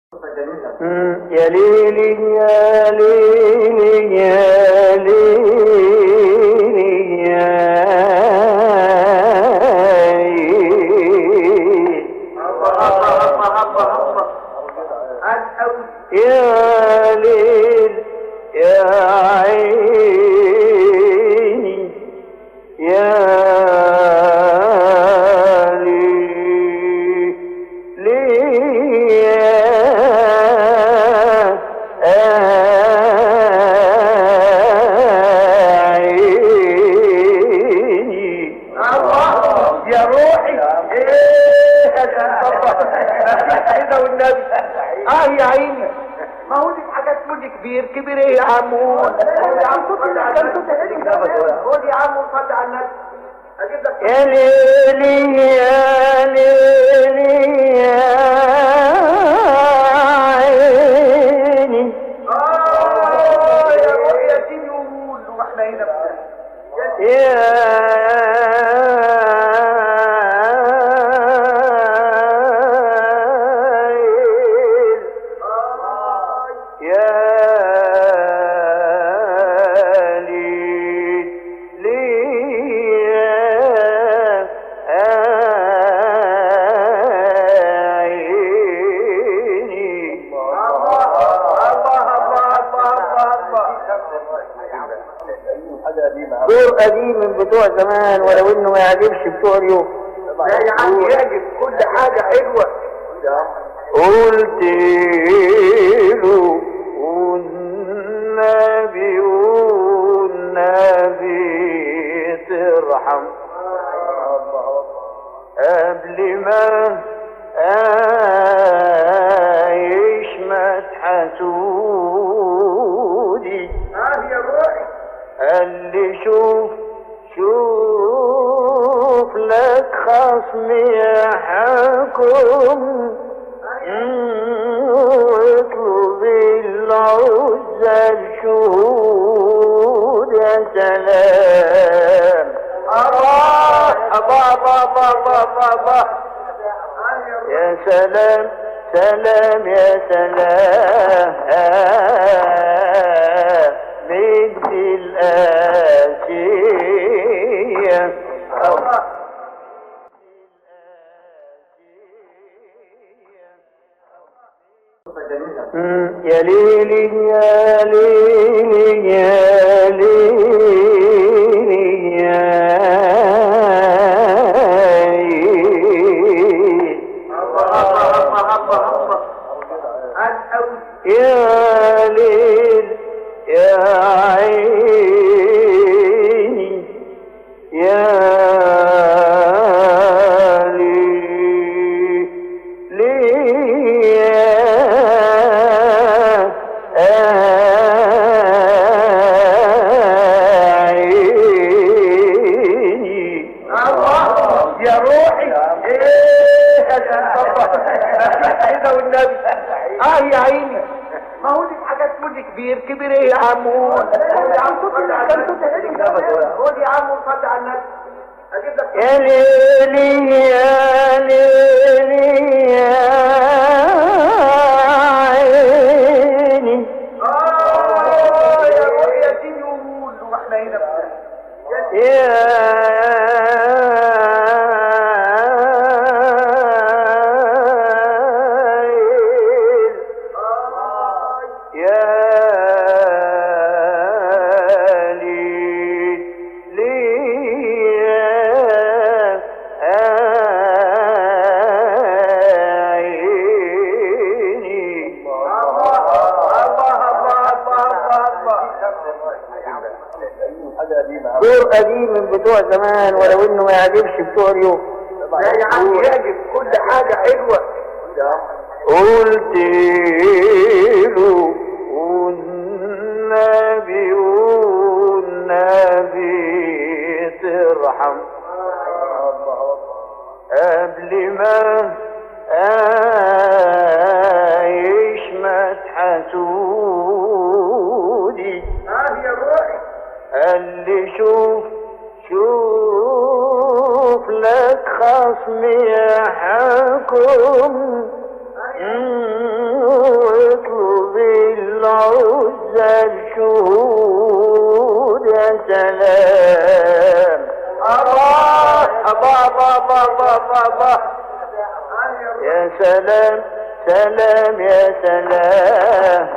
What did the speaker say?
يا ليلي يا ليلي يا ليلي يا ليلي يا ليل يا عيني يا ليل يا عيني. الله يا روحي، ايه يا كده والنبي. اه يا عيني، ما هو دي حاجات تقول كبير كبير. ايه يا عم؟ قول يا عم، قول يا عم، صلي على النبي. اجيب لك يا ليلي يا ليلي يا عيني. اه يا روحي يا سيدي، قول واحنا هنا. يا ليل يا ليل يا عيني. الله الله الله الله الله. دور قديم من بتوع زمان، ولو انه ما يعجبش بتوع اليوم. لا يا عم، يعجب، كل حاجة حلوة. قلت له والنبي والنبي ترحم قبل ما يشمت حسودي. اه يا روحي. قال لي شوف شوف لك خصم يحكم واطلب العزة الشهود. يا سلام الله الله الله الله الله الله. يا سلام سلام يا سلام من الآسية. يا ليلي يا ليلي يا ليلي يا ليلي الله الله الله الله. يا ليل يا عيني يا ليل يا عيني. الله يا روحي، ايه يا كده والنبي. اه يا عيني، ما هو دي حاجات تقول كبير كبير. ايه يا عم؟ قول يا عم، قول يا عم، صلي على النبي. اجيب لك يا ليلي يا ليلي يا عيني. اه يا روحي يا سيدي، قول واحنا هنا. يا ليل يا ليل يا عيني. الله الله الله الله الله. دور قديم من بتوع زمان، ولو انه ما يعجبش بتوع اليوم. لا يا عم، يعجب، كل حاجة حلوة. قلت له والنبي والنبي ترحم قبل ما يشمت حسودي. اه يا روحي. قال لي شوف شوف لك خصم يحكم العزى الشهود. يا سلام الله الله الله الله الله الله الله. يا سلام سلام يا سلام.